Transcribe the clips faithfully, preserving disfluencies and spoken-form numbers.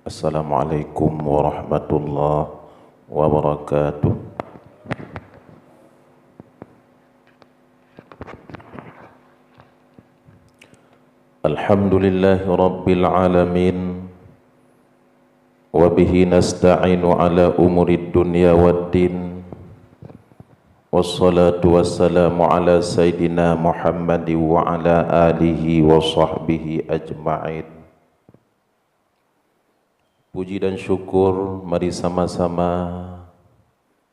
Assalamualaikum warahmatullahi wabarakatuh. Alhamdulillahi rabbil alamin. Wa bihi nasta'inu ala umurid dunya waddin. Wassalatu wassalamu ala sayyidina Muhammadin wa ala alihi wa sahbihi ajma'in. Puji dan syukur mari sama-sama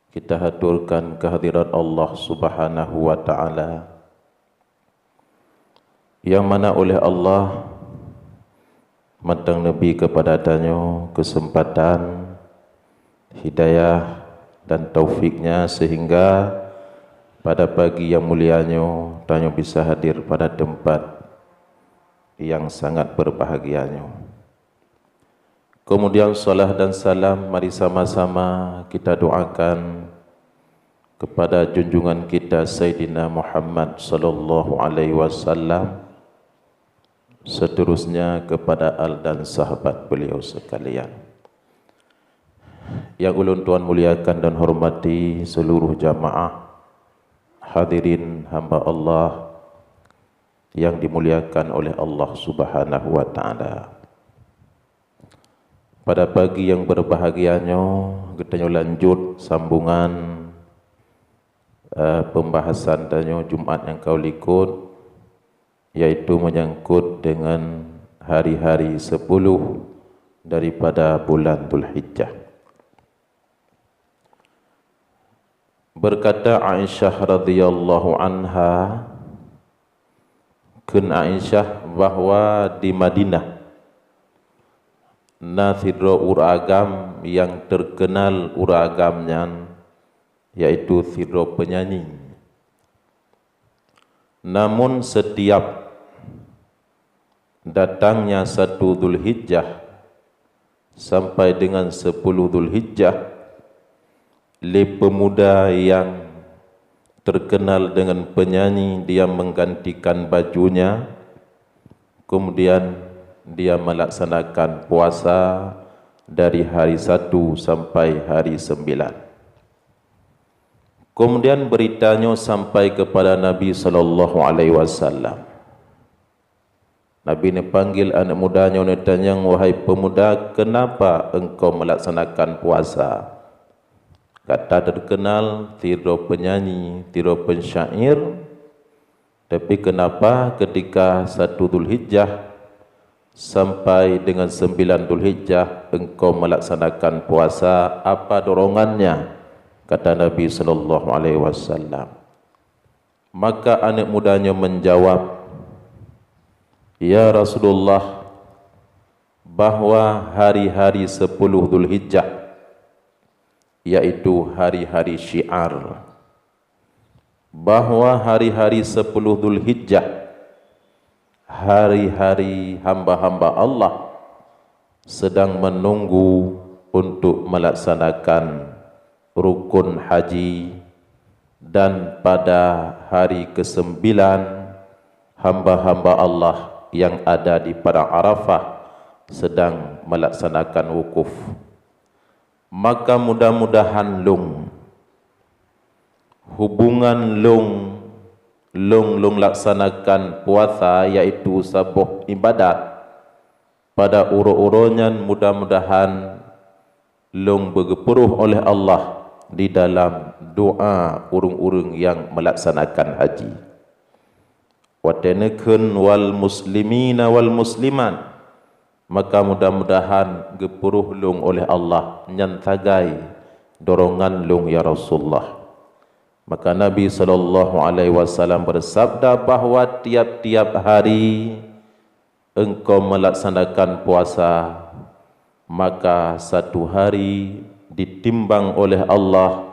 kita haturkan kehadirat Allah Subhanahu wa Ta'ala. Yang mana oleh Allah mantong neubri keupada tanyoe keuseumpatan, hidayah, dan taufiknya, sehingga pada pagi yang mulia nyoe tanyoe bisa hadir pada tempat yang sangat berbahagia nyoe. Kemudian salat dan salam mari sama-sama kita doakan kepada junjungan kita Saidina Muhammad sallallahu alaihi wasallam, seterusnya kepada al dan sahabat beliau sekalian. Yang ulôn tuan muliakan dan hormati seluruh jamaah hadirin hamba Allah yang dimuliakan oleh Allah Subhanahu wa Ta'ala. Pada pagi yang berbahagia nyoe, geutanyoe lanjut sambungan, eh, pembahasan tanyoe Jumat nyang ka likot, yaitu menyangkut dengan hari-hari sepuluh daripada bulan Dzulhijjah. Berkata Aisyah radhiyallahu anha, kheun Aisyah bahwa di Madinah na sidroe ureueng agam nyang terkenal ureueng agam nyan, yaitu sidroe penyanyi. Namun setiap datangnya satu Dzulhijjah sampai dengan sepuluh Dzulhijjah, lé pemuda yang terkenal dengan penyanyi, dia menggantikan bajunya, kemudian dia melaksanakan puasa dari hari satu sampai hari sembilan. Kemudian berita nyoe sampai kepada Nabi sallallahu alaihi wasallam. Nabi neupanggil aneuk muda nyoe, neutanyong, "Wahai pemuda, kenapa engkau melaksanakan puasa?" Gata terkenal sidroe penyanyi, sidroe pensyair, tapi kenapa ketika satu Dzulhijjah sampai dengan sembilan Dzulhijjah engkau melaksanakan puasa? Apa dorongannya? Kata Nabi sallallahu alaihi wasallam. Maka aneuk muda nyoe menjawab, "Ya Rasulullah, bahwa hari-hari sepuluh Dzulhijjah, yaitu hari-hari syiar, bahwa hari-hari sepuluh Dzulhijjah, hari-hari hamba-hamba Allah sedang menunggu untuk melaksanakan rukun haji, dan pada hari kesembilan, hamba-hamba Allah yang ada di Padang Arafah sedang melaksanakan wukuf. Maka mudah-mudahan lôn, hubungan lôn, lôn, lôn laksanakan puasa, yaitu saboh ibadat, pada uroe-uroe nyan mudah-mudahan lôn beugeupuroh oleh Allah di dalam doa ureuëng-ureuëng nyang melaksanakan haji." Watée neukheun, "Wal muslimina wal muslimat," maka mudah-mudahan geupuroh lôn oleh Allah, nyan sagai dorongan lôn, ya Rasulullah. Maka Nabi sallallahu alaihi wasallam bersabda bahwa tiap-tiap hari engkau melaksanakan puasa, maka satu hari ditimbang oleh Allah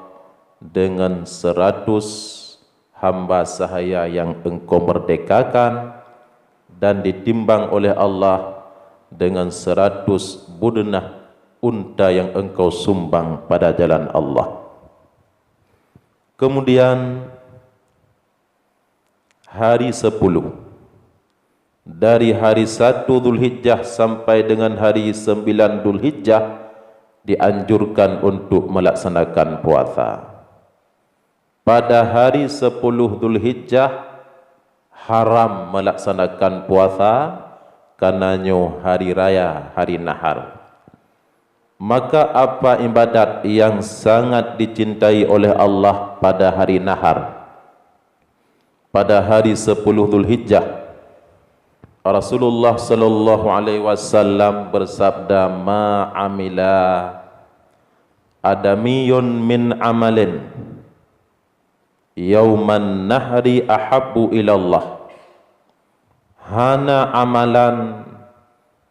dengan seratus hamba sahaya yang engkau merdekakan, dan ditimbang oleh Allah dengan seratus budeunah unta yang engkau sumbang pada jalan Allah. Kemudian hari sepuluh, Dari hari satu Zulhijjah sampai dengan hari sembilan Zulhijjah dianjurkan untuk melaksanakan puasa. Pada hari sepuluh Zulhijjah haram melaksanakan puasa, karena nyoe hari raya, hari nahar. Maka apa ibadat yang sangat dicintai oleh Allah pada hari nahar? Pada hari sepuluh Zulhijjah, Rasulullah sallallahu alaihi wasallam bersabda, "Ma amila adamiyun min amalin yauman nahri ahabbu ilallah." Hana amalan,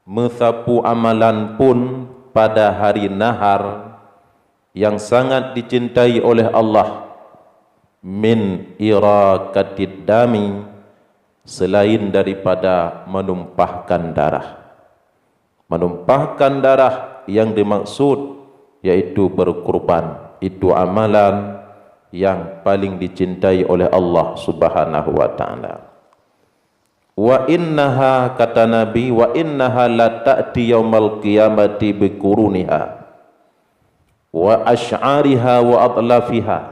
meusapeue amalan pun pada hari nahar yang sangat dicintai oleh Allah, min iraqatid dami, selain daripada menumpahkan darah. Menumpahkan darah yang dimaksud yaitu berkurban. Itu amalan yang paling dicintai oleh Allah Subhanahu wa taala. Wa innaha, kata Nabi, wa innaha la ta'ti yaumal qiyamati biquruniha wa asy'ariha wa adlafiha.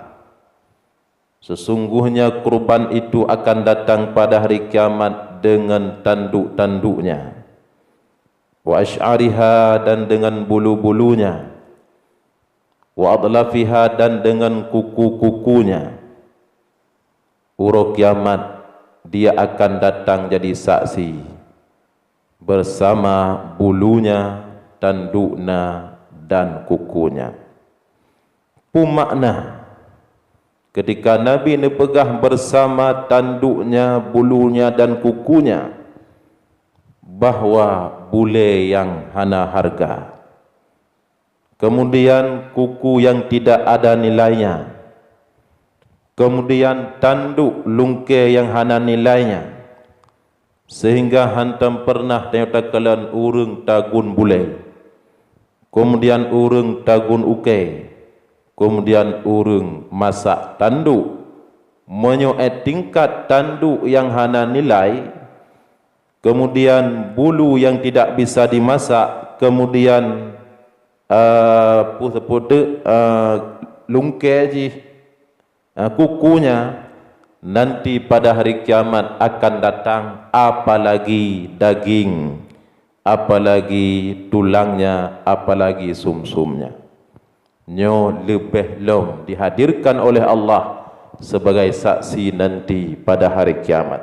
Sesungguhnya kurban itu akan datang pada hari kiamat dengan tanduk-tanduknya, wa asy'ariha, dan dengan bulu-bulunya, wa adlafiha, dan dengan kuku-kukunya. Uroe kiamat, dia akan datang jadi saksi bersama bulunya, tanduknya, dan kukunya. Peue makna ketika Nabi neupeugah bersama tanduknya, bulunya, dan kukunya, bahwa bulée nyang hana hareuga, kemudian kuku yang tidak ada nilainya, kemudian tanduk lungkée nyang hana nilainya, sehingga hántom peureunah tanyoe takalon ureuëng tagun bulée, kemudian ureuëng tagun ukée, kemudian ureuëng masak tanduk. Meunyoe tingkat tanduk nyang hana nilai, kemudian bulu yang tidak bisa dimasak, kemudian, eh, peue-peue teuk, eh, lungkée jih, eh, kukunya, nanti pada hari kiamat akan datang, apalagi daging, apalagi tulangnya, apalagi sumsumnya. Nyoe leubeh lom dihadirkan oleh Allah sebagai saksi nanti pada hari kiamat.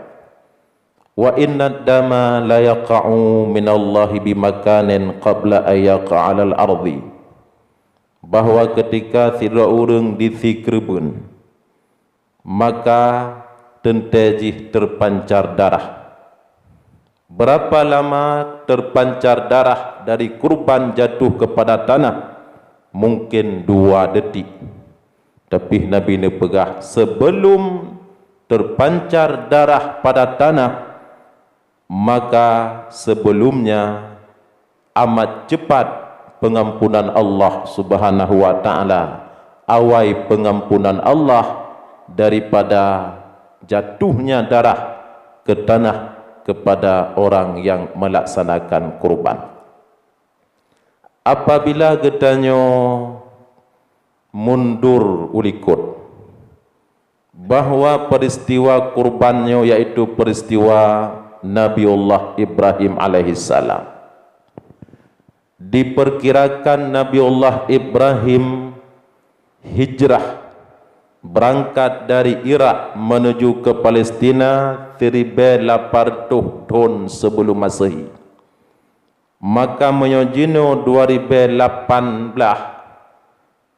Wa innad dama la yaqa'u minallahi bimakanin qabla an yaqa'alal ardi. Bahwa ketika sidroe ureuëng disikreubeuet, maka teuntée jih terpancar darah. Berapa lama terpancar darah dari kurban jatuh kepada tanah? Mungkin dua detik. Tapi Nabi neupeugah, sebelum terpancar darah pada tanah, maka sebelumnya amat cepat pengampunan Allah Subhanahu wa taala. Awai pengampunan Allah daripada jatuhnya darah ke tanah kepada orang yang melaksanakan kurban. Apabila geutanyoe mundur u likot, bahwa peristiwa kurban nyoe yaitu peristiwa Nabiullah Ibrahim alaihissalam. Diperkirakan Nabiullah Ibrahim hijrah berangkat dari Irak menuju ke Palestina siribée lapan reutôh thon sebelum Masehi. Maka meunyoe jinoe dua ribée lapan blaih,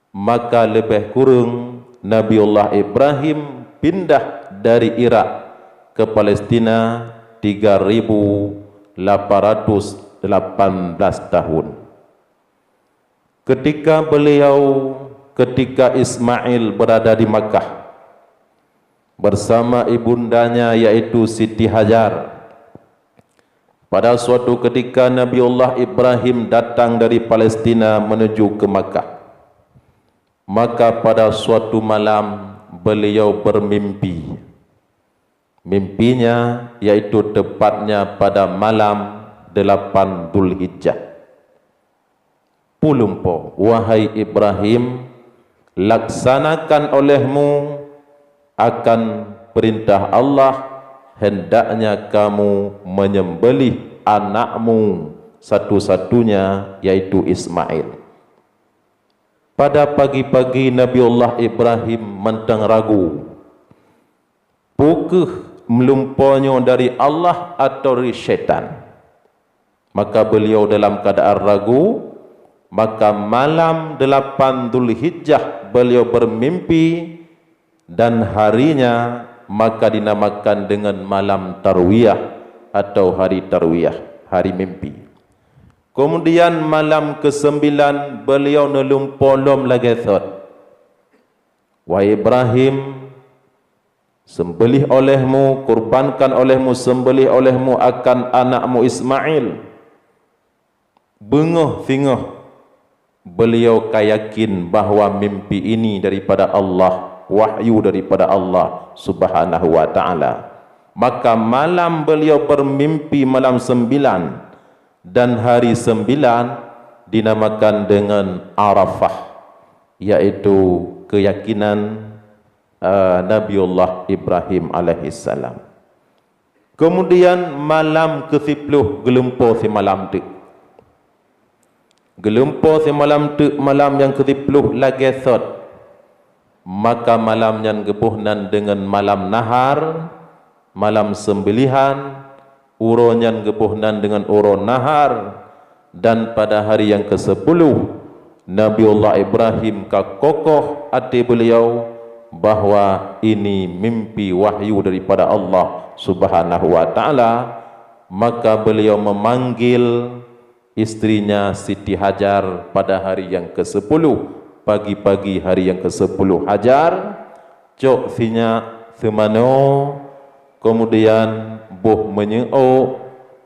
maka leubeh kureueng Nabiullah Ibrahim pindah dari Irak ke Palestina tiga ribu lapan ratus lapan belas tahun. Ketika beliau, ketika Ismail berada di Makkah, bersama ibundanya yaitu Siti Hajar. Pada suatu ketika Nabiullah Ibrahim datang dari Palestina menuju ke Makkah. Maka pada suatu malam beliau bermimpi. Mimpinya yaitu tepatnya pada malam delapan Dzulhijjah. Peulumpo, wahai Ibrahim, laksanakan olehmu akan perintah Allah, hendaknya kamu menyembelih anakmu satu-satunya, yaitu Ismail. Pada pagi-pagi Nabiullah Ibrahim mantong ragu, peu kheueh meulumpo nyoe dari Allah atawa dari syaitan. Maka beliau dalam keadaan ragu, maka malam delapan Dzulhijjah beliau bermimpi, dan harinya maka dinamakan dengan malam Tarwiyah atau hari Tarwiyah, hari mimpi. Kemudian malam kesembilan beliau neulumpo lom lagée thot, "Wahai Ibrahim, sembelih olehmu, kurbankan olehmu, sembelih olehmu akan anakmu Ismail." Beungoh singoh beliau ka yakin bahwa mimpi ini daripada Allah, wahyu daripada Allah Subhanahu wa Ta'ala. Maka malam beliau bermimpi malam sembilan, dan hari sembilan dinamakan dengan Arafah, yaitu keyakinan, eh, Nabiullah Ibrahim alaihissalam. Kemudian malam keusiploh geulumpo simalam teuk. Geulumpo simalam teuk malam nyang keusiploh lagée thot. Maka malam nyan geuboh nan deungon malam nahar, malam seumbeulihan, uroe nyan geuboh nan deungon uroe nahar, dan pada hari nyang keusepuluh, Nabiullah Ibrahim ka kokoh até beuliau bahwa ini mimpi wahyu daripada Allah Subhanahu wa Ta'ala, maka beliau memanggil istrinya Siti Hajar pada hari nyang keusepuluh, pagi-pagi hari nyang keusepuluh, "Hajar, cok sinyak seumanoe, keumudian boh meunyeuk ôk,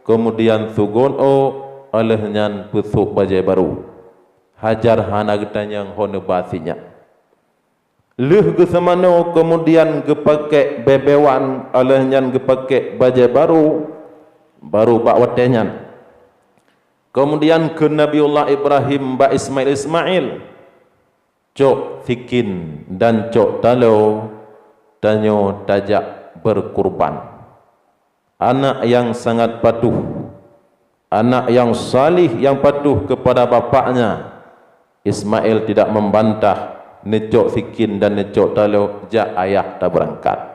keumudian sugon ôk, óh lheueh nyan peusôk bajée barô." Hajar hana geutanyong ho neuba sinyak. Lheueh geuseumanoe, keumudian geupakék beubewan, óh lheueh nyan geupakék bajée barô, barô bak watée nyan. Keumudian kheun Nabiullah Ibrahim bak Ismail, "Ismail, cok sikin dan cok taloe, tanyoe tajak beukurban." Anak nyang sangat patuh, anak nyang saleh nyang patuh keupada bapaknya, Ismail tidak membantah, neucok sikin dan neucok taloe, "Jak ayah, tabeurangkat."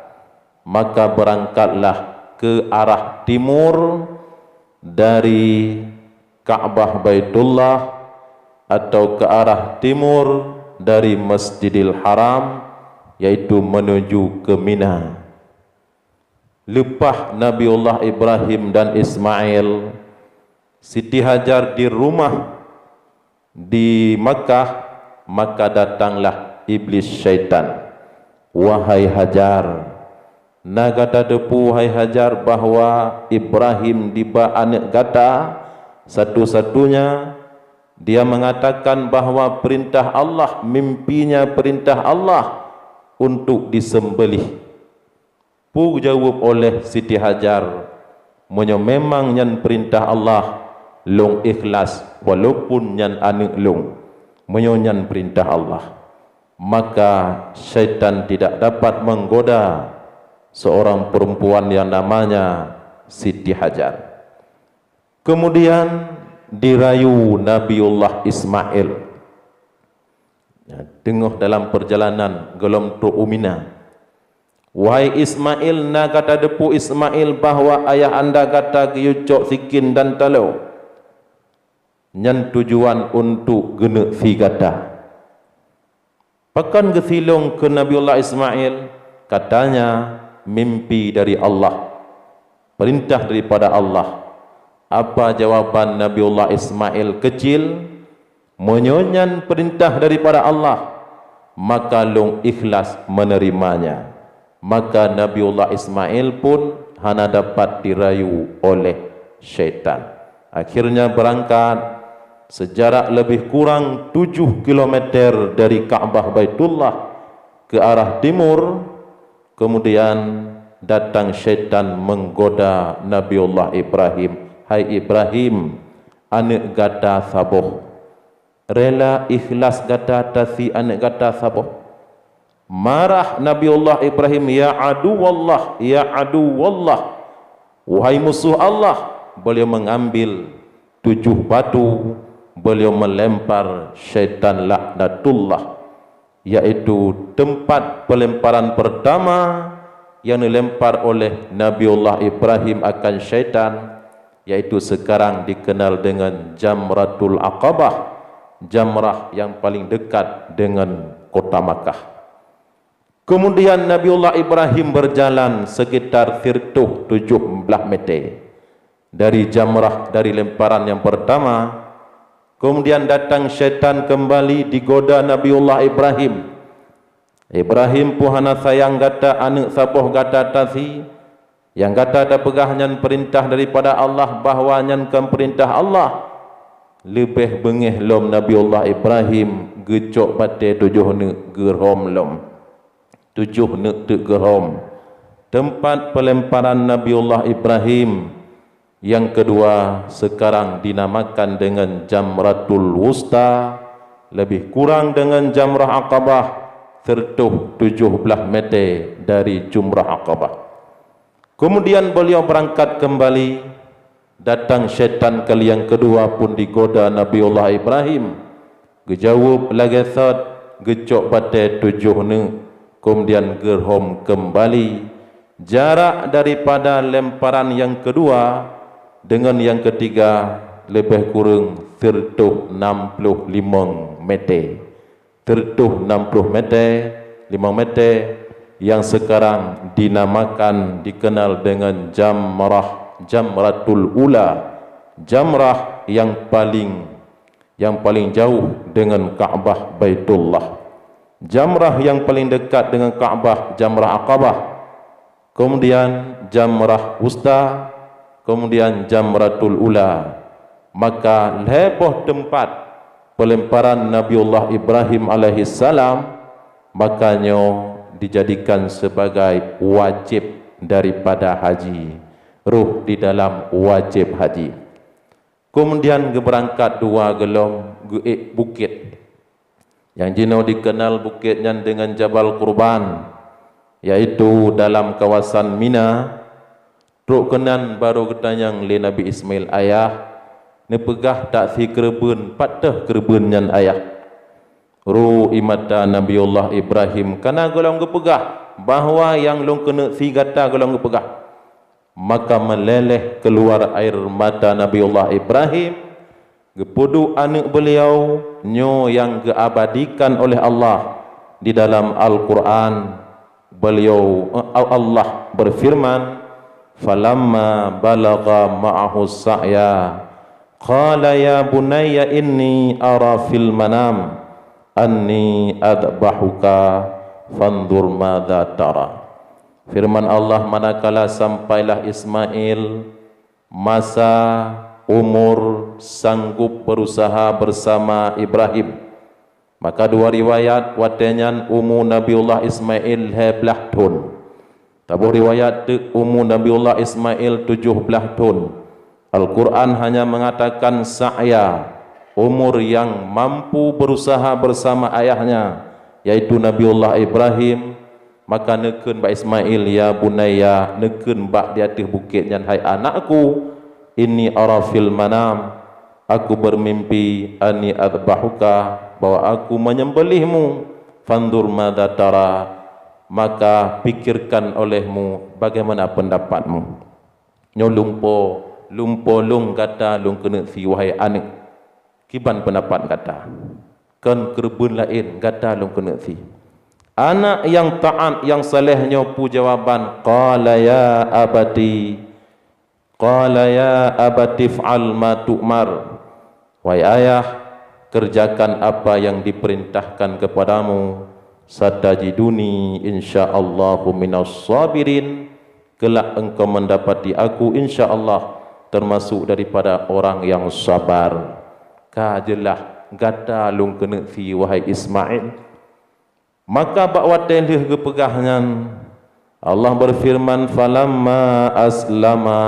Maka beurangkatlah keu arah timur dari Ka'bah Baitullah atau keu arah timur dari Masjidil Haram, yaitu menuju ke Mina. Leupah Nabiullah Ibrahim dan Ismail, Siti Hajar di rumah di Makkah, maka datanglah iblis syaitan. "Wahai Hajar, na gata teupeue, hai Hajar, bahwa Ibrahim diba aneuëk gata satu-satunya? Dia mengatakan bahwa perintah Allah, mimpinya perintah Allah untuk disembelih." Peue geujaweueb oleh Siti Hajar, "Meunyoe memang nyan peurintah Allah, lôn ikhlas, walaupun nyan aneuëk lôn, meunyoe nyan peurintah Allah." Maka syaitan tidak dapat menggoda seorang perempuan yang namanya Siti Hajar. Kemudian dirayu Nabiullah Ismail. Ya, teungoh dalam perjalanan gohlom trok u Mina. "Wahai Ismail, na gata teupeue Ismail bahwa ayah anda gata geuyue cok sikin dan taloe? Nyan tujuan untuk geuneuk sie gata." "Pakon geusie lôn?" kheun Nabiullah Ismail. "Katanya mimpi dari Allah, perintah daripada Allah." Apa jawaban Nabiullah Ismail keucil? "Meunyoe nyan peurintah daripada Allah, maka lôn ikhlas meuneurimanya." Maka Nabiullah Ismail pun hana dapat dirayu oleh syaitan. Akhirnya beurangkat, sejarak lebih kurang tujuh kilometer dari Ka'bah Baitullah ke arah timur, kemudian datang syaitan menggoda Nabiullah Ibrahim, "Hai Ibrahim, aneuëk gata saboh. Rela ikhlas gata tasi aneuëk gata saboh?" Marah Nabiullah Ibrahim, "Ya aduwallah, ya aduwallah, wahai musuh Allah!" Beliau mengambil tujuh batu, beliau melempar syaitan laknatullah, yaitu tempat pelemparan pertama yang dilempar oleh Nabiullah Ibrahim akan syaitan, yaitu sekarang dikenal dengan Jamratul Aqabah, jamrah yang paling dekat dengan kota Makkah. Kemudian Nabiullah Ibrahim berjalan sekitar sirtuh tujuh belas meter dari jamrah, dari lemparan yang pertama. Kemudian datang syaitan kembali digoda Nabiullah Ibrahim. "Ibrahim, peue hana sayang gata aneuëk saboh gata tasi? Nyang gata tapeugah nyan peurintah daripada Allah, bahwa nyan kon peurintah Allah." Leubeh beungéh lom Nabiullah Ibrahim geucok batée tujoh neuk geurhom lom. Tujoh neuk teuk geurhom. Tempat pelemparan Nabiullah Ibrahim yang kedua sekarang dinamakan dengan Jamratul Wusta, lebih kurang dengan Jamrah Aqabah, sirtuh tujoh belas meter dari Jumrah Aqabah. Kemudian beliau berangkat kembali. Datang syaitan kali yang kedua pun digoda Nabiullah Ibrahim. Geujaweueb lagée sot, geucok batée tujoh neuk, kemudian geurhom kembali. Jarak daripada lemparan yang kedua dengan yang ketiga lebih kurang sirtuh enam puluh limong meter. Sirtuh enam puluh meter, limong meter, yang sekarang dinamakan, dikenal dengan Jamrah, Jamratul Ula, jamrah yang paling, yang paling jauh dengan Ka'bah Baitullah. Jamrah yang paling dekat dengan Ka'bah, Jamrah Aqabah. Kemudian Jamrah Wusta, kemudian Jamratul Ula. Maka lhée boh teumpat peulemparan Nabiullah Ibrahim alaihissalam, maka nyoe dijadikan sebagai wajéb daripada haji, rôh di dalam wajéb haji. Keumudian geubeurangkat dua gohlom geuék bukét. Nyang jinoe dikenal bukét nyan deungon Jabal Kurban, yaitu dalam kawasan Mina. Trok keunan barô geutanyong lé Nabi Ismail, "Ayah, neupeugah tak sie keureubeuen, pat teuh keureubeuen nyan, Ayah?" Rô ie mata Nabiullah Ibrahim, ka na gohlom geupeugah bahwa nyang lôn keuneuk sie gata gohlom geupeugah. Maka meuléléh keuluwa air mata Nabiullah Ibrahim, geupeuduek aneuëk beuliau nyoe nyang geuabadikan oleh Allah di dalam Al-Qur'an. Beuliau, eh, Allah beufeureuman, "Falamma balagha ma'ahu sa'ya, qala ya bunayya inni ara fil manam anni adzbahuka fanzur madza tara." Feureuman Allah, manakala sampailah Ismail masa umur sanggup beurusaha beusama Ibrahim. Maka dua riwayat, watée nyan umu Nabiullah Ismail lhée blaih thon. Saboh riwayat teuk umu Nabiullah Ismail tujoh blaih thon. Al-Qur'an hanya mengatakan sa'ya, umur yang mampu berusaha bersama ayahnya, yaitu Nabiullah Ibrahim. Maka neukheun bak Ismail, "Ya bunayya," neukheun bak di ateueh bukét nyan, "Hai anakku, inni ara fil manam, aku bermimpi, anni adzbahuka, bahwa aku menyembelihmu, fanzur madza tara, maka pikirkan olehmu bagaimana pendapatmu." Nyoe lumpo, lumpo lôn gata lôn keuneuk sie, wahai aneuëk. Kiban peundapat gata? Kon keureubeuen laén gata lôn keuneuk sie. Anak nyang taát, nyang saleh nyoe peue jawaban? Qala ya abati, qala ya abati if'al ma tu'mar. Wahai ayah, kerjakan apa yang diperintahkan kepadamu, satajiduni insyaallahu minas sabirin, kelak engkau mendapati aku, insya Allah, termasuk daripada orang yang sabar. Ka jeulaih gata lôn keuneuk sie, wahai Ismail. Maka bak watée lheueh geupeugah nyan, Allah berfirman, "Falamma aslama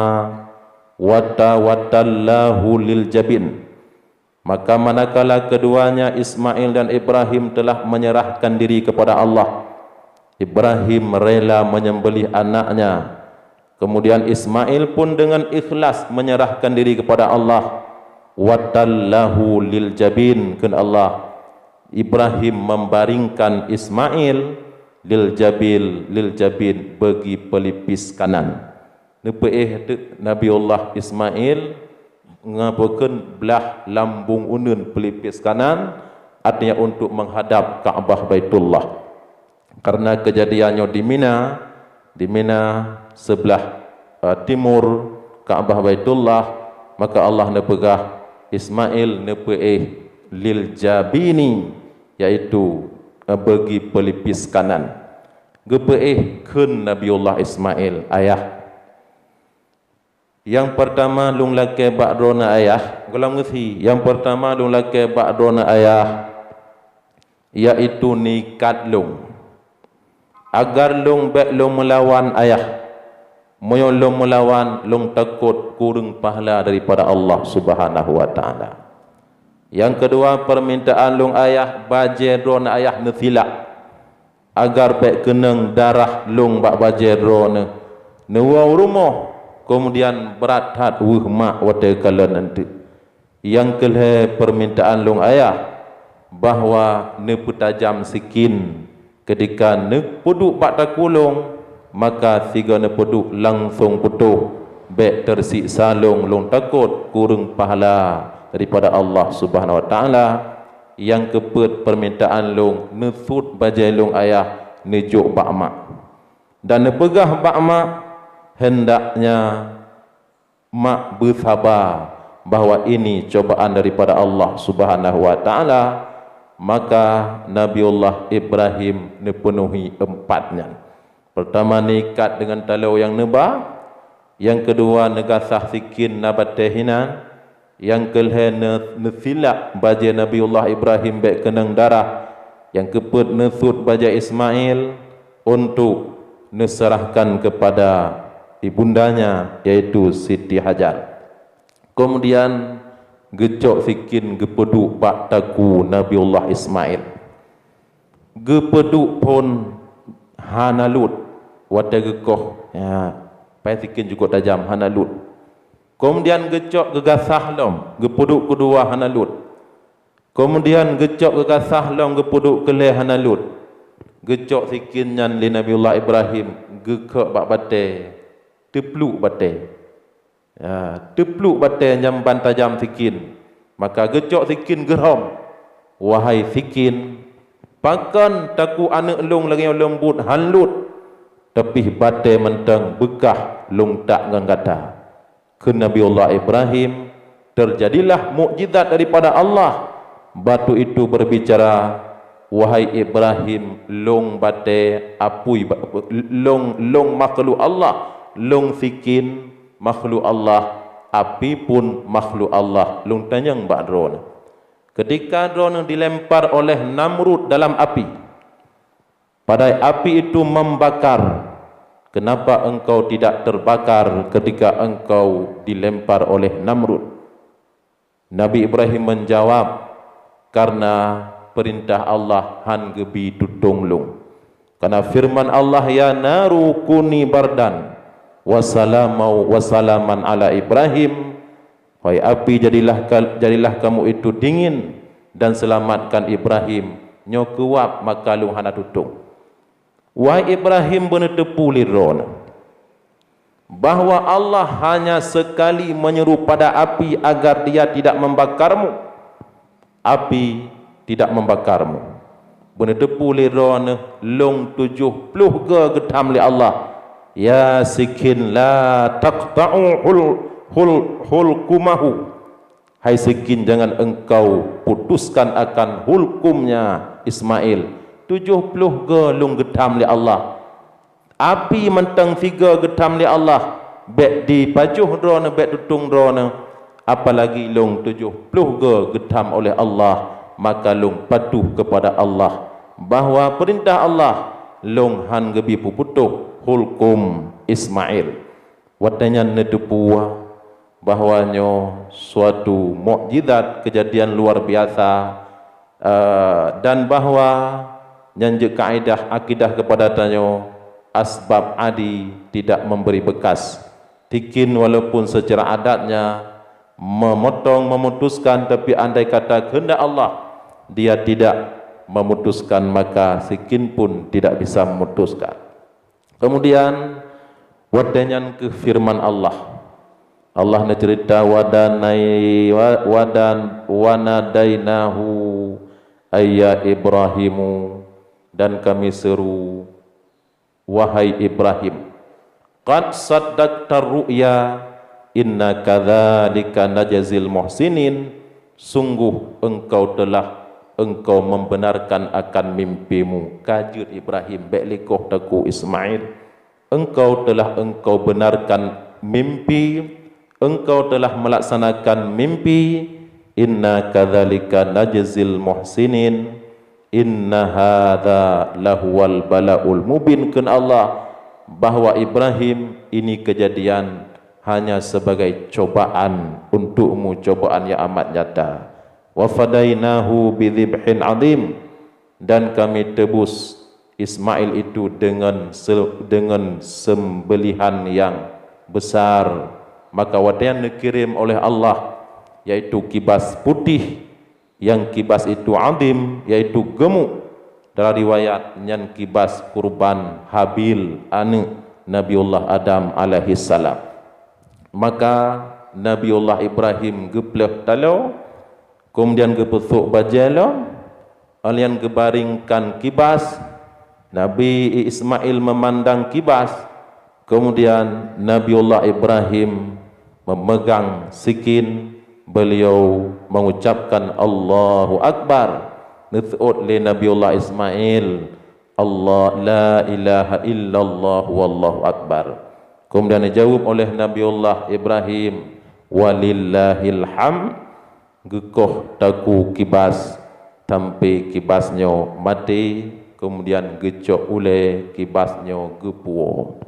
wa tawallahu lil jabin." Maka manakala keduanya Ismail dan Ibrahim telah menyerahkan diri kepada Allah, Ibrahim rela menyembelih anaknya. Kemudian Ismail pun dengan ikhlas menyerahkan diri kepada Allah. "Wa tallahu lil jabin," kheun Allah. Ibrahim membaringkan Ismail lil jabil, lil jabin, bagi pelipis kanan. Neupeuéh teuk Nabiullah Ismail ngeubeukeun blah lambung uneun pelipis kanan, artinya untuk menghadap Ka'bah Baitullah. Karena kejadian nyoe di Mina, di Mina sebelah, eh, timur Ka'bah Baitullah, maka Allah neupeugah Ismail neupeuéh lil jabini, yaitu, eh, bagi pelipis kanan. Geupeuéh kheun Nabiullah Ismail, "Ayah, nyang peurtama lôn lakée bak droeneuh ayah, gohlom ngeusi, nyang peurtama lôn lakée bak droeneuh ayah, yaitu nikat lôn, agar lôn bék lôn meulawan ayah. Meunyoe lôn meulawan, lôn takot kureueng pahala daripada Allah Subhanahu wa Ta'ala. Nyang keudua, peurmintaan lôn ayah, bajée droeneuh ayah neusilak, agar bék keunong darah lôn bak bajée droeneuh. Neuwoe u rumoh, keumudian brat that weueh mak watée kalon nyan teuk. Nyang keulhée peurmintaan lôn ayah, bahwa neupeutajam sikin. Keutika neupeuduek bak takue lôn, maka sigoe neupeuduek langsong putôh. Bék teusiksa lôn, lôn takot kureueng pahala daripada Allah Subhanahu wa Ta'ala." Nyang keupeuet peurmintaan lôn, neusut bajée lôn ayah neujok bak mak. Dan neupeugah bak mak, hendaknya mak beusaba bahwa ini cobaan daripada Allah Subhanahu wa Ta'ala. Maka Nabiullah Ibrahim neupeunuhi empat nyan. Peurtama, neuikat deungon taloe nyang neuba. Nyang keudua, neugasah sikin na batée hinan. Nyang keulhée, neu-, neusilak bajée Nabiullah Ibrahim bék keunong darah. Nyang keupeuet, neusut bajée Ismail untuk neuserahkan kepada ibundanya, yaitu Siti Hajar. Keumudian, geucok sikin geupeuduek bak takue Nabiullah Ismail. Geupeuduek phon hana lut watée geukoh, ya, pai sikin jukôb tajam, hana lut. Keumudian geucok geugasah lom, geupeuduek keudua hana lut. Keumudian geucok geugasah lom, geupeuduek keulhée hana lut. Geucok sikin nyan lé Nabiullah Ibrahim, geukheuk bak batée, teupluek batée. Ya, teupluek batée nyang ban tajam sikin. Maka geucok sikin geurhom, "Wahai sikin, pakon takue aneuëk lôn lagée nyoe leumbot, hán lut, tapi batée mantong beukah lôn tak ngon gata?" Kheun Nabiullah Ibrahim, terjadilah mukjizat daripada Allah. Batu itu berbicara, "Wahai Ibrahim, lôn batée apui ba-, lôn, lôn makhluk Allah, lôn sikin makhluk Allah, api pun makhluk Allah, lôn tanyong bak droeneuh." Ketika droeneuh dilempar oleh Namrud dalam api, padahai api itu membakar, kenapa engkau tidak terbakar ketika engkau dilempar oleh Namrud? Nabi Ibrahim menjawab, "Karena perintah Allah hán geubi tutong lôn." Karena firman Allah, "Ya naru kuni bardan wa salama-, wa salaman ala Ibrahim." Wahai api, jadilah ka-, jadilah kamu itu dingin dan selamatkan Ibrahim. Nyoe keuwab maka lôn hana tutong. Wahai Ibrahim, beuneuteupeue lé droeneuh bahwa Allah hanya sekali menyeru pada api agar dia tidak membakarmu. Api tidak membakarmu. Beuneuteupeue lé droeneuh lôn tujoh ploh goe geutham lé Allah. Ya sikin la taqta'u hul-, hul-, hulqumahu. Hai sikin, jangan engkau putuskan akan hulqumnya Ismail. Tujoh ploh goe lôn geutham lé Allah. Api mantong sigoe geutham lé Allah, bék dipajoh droeneuh, bék tutong droeneuh, apalagi lôn tujoh ploh goe geutham oleh Allah, maka lôn patuh kepada Allah, bahwa perintah Allah lôn hán geubi peuputôh. hulkum Ismail. Watée nyan neuteupeue bahwa nyoe suatu mukjizat, keujadian luar biasa, eh, dan bahwa nyan jeuet kaidah akidah keupada tanyoe, asbab adi tidak memberi bekas. Sikin walaupun secara adatnya memotong, memutuskan, tapi andai kata kehendak Allah, Dia tidak memutuskan, maka sikin pun tidak bisa memutuskan. Kemudian, watée nyan keuh firman Allah. Allah neuceurita, "Wadanai-, wa-, wadan-, wanadainahu ayya Ibrahimu," dan Kami seru, "Wahai Ibrahim, qad saddaqtar ru'ya, inna kadzalika najzil muhsinin, sungguh engkau telah, engkau membenarkan akan mimpimu." Ka jeuet Ibrahim, bék likoh takue Ismail. Engkau telah engkau benarkan mimpi, engkau telah melaksanakan mimpi. Inna kadzalika najzil muhsinin. Inna hadza lahuwal balaul mubin, kheun Allah, bahwa Ibrahim ini kejadian hanya sebagai cobaan untukmu, cobaan yang amat nyata. Wa fadainahu bidzibhin adzim, dan Kami tebus Ismail itu dengan se-, dengan sembelihan yang besar. Maka watée nyan neukirém oleh Allah, yaitu kibas putih, yang kibas itu adzim, yaitu gemuk. Dalam riwayat nyan kibas kurban Habil, aneuëk Nabiullah Adam alaihissalam. Maka Nabiullah Ibrahim geupleueh taloe, kemudian geupeusok bajée lom, Óh lheueh nyan geubaringkan kibas, Nabi Ismail meumandang kibas, kemudian Nabiullah Ibrahim meumeugang sikin, beuliau mengucapkan, "Allahu Akbar," neuseuôt lé Nabiullah Ismail, "Allah, la ilaha illallah wallahu akbar." Kemudian dijaweueb oleh Nabiullah Ibrahim, "Walillahil hamd." Geukoh takue kibas sampai kibas nyoe maté, kemudian geucok ulée kibas nyoe geupuwoe.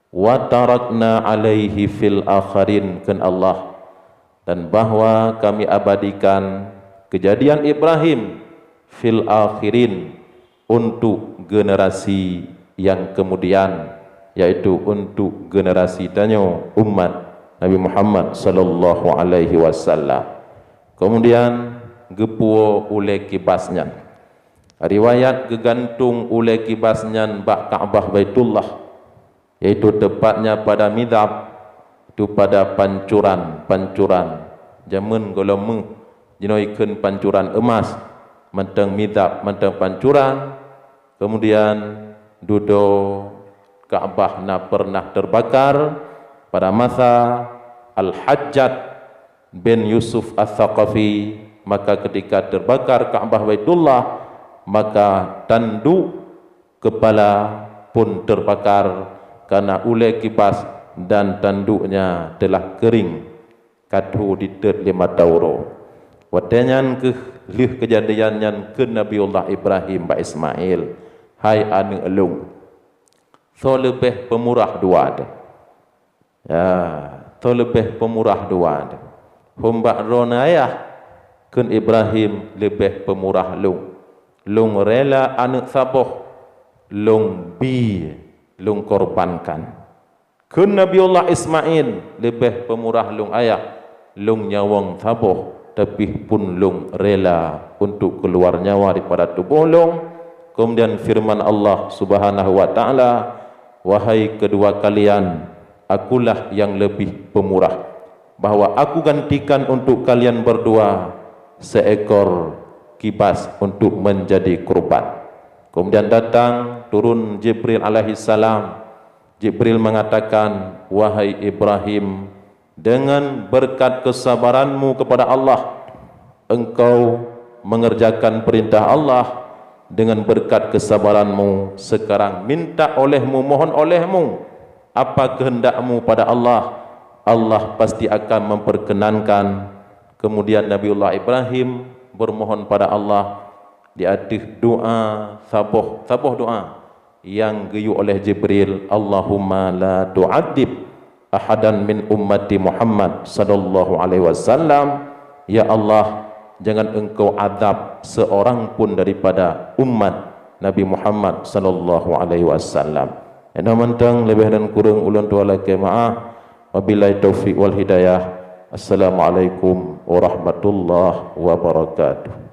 "Wa tarakna alaihi fil akhirin," kheun Allah, "dan bahwa Kami abadikan keujadian Ibrahim fil akhirin, untuk generasi yang kemudian, yaitu untuk generasi tanyoe umat Nabi Muhammad sallallahu alaihi wasallam." Kemudian geupuwoe ulée kibas nyan. Riwayat geugantung ulée kibas nyan bak Ka'bah Baitullah, yaitu tepatnya pada midhab, itu pada pancuran-pancuran. Jameun gohlom méuh, jinoe ikheun pancuran eumas, mantong midhab, mantong pancuran. Kemudian dudoe Ka'bah na pernah terbakar pada masa Al-Hajjaj bin Yusuf Ats-Tsaqafi, maka ketika terbakar Ka'bah Baitullah, maka tanduk kepala pun terbakar karena ulée kibas dan tanduknya telah kering, ka tho diteuet lé mata uroe. Watée nyan keuh lheueh keujadian nyan kheun Nabiullah Ibrahim bak Ismail, "Hai aneuëk lôn, soe leubeh peumurah dua teuh?" Ya, soe leubeh peumurah dua teuh? Hom bak droeneuh ayah, kheun Ibrahim, "Leubeh peumurah lôn. Lôn rela aneuëk saboh lôn bi, lôn korbankan." Kheun Nabiullah Ismail, "Leubeh peumurah lôn ayah, lôn nyawöng saboh, tapi pun lôn rela untuk keuluar nyawa daripada tuboh lôn." Kemudian firman Allah Subhanahu wa Ta'ala, "Wahai kedua kalian, akulah yang lebih pemurah, bahwa Aku gantikan untuk kalian berdua seekor kibas untuk menjadi kurban." Kemudian datang turun Jibril alaihissalam. Jibril mengatakan, "Wahai Ibrahim, dengan berkat kesabaranmu kepada Allah, engkau mengerjakan perintah Allah. Dengan berkat kesabaranmu, sekarang minta olehmu, mohon olehmu, apa kehendakmu pada Allah, Allah pasti akan memperkenankan." Kemudian Nabiullah Ibrahim bermohon pada Allah di ateueh doa saboh, saboh doa. nyang geuyue oleh Jibril, "Allahumma la tu'adzib ahadan min ummati Muhammad sallallahu alaihi wasallam." Ya Allah, jangan Engkau azab seorang pun daripada umat Nabi Muhammad sallallahu alaihi wasallam. Inoe mantong, leubeh dan kureueng ulôn tuan lakée meu'ah. Wabillahi taufiq wal hidayah. Assalamualaikum warahmatullahi wabarakatuh.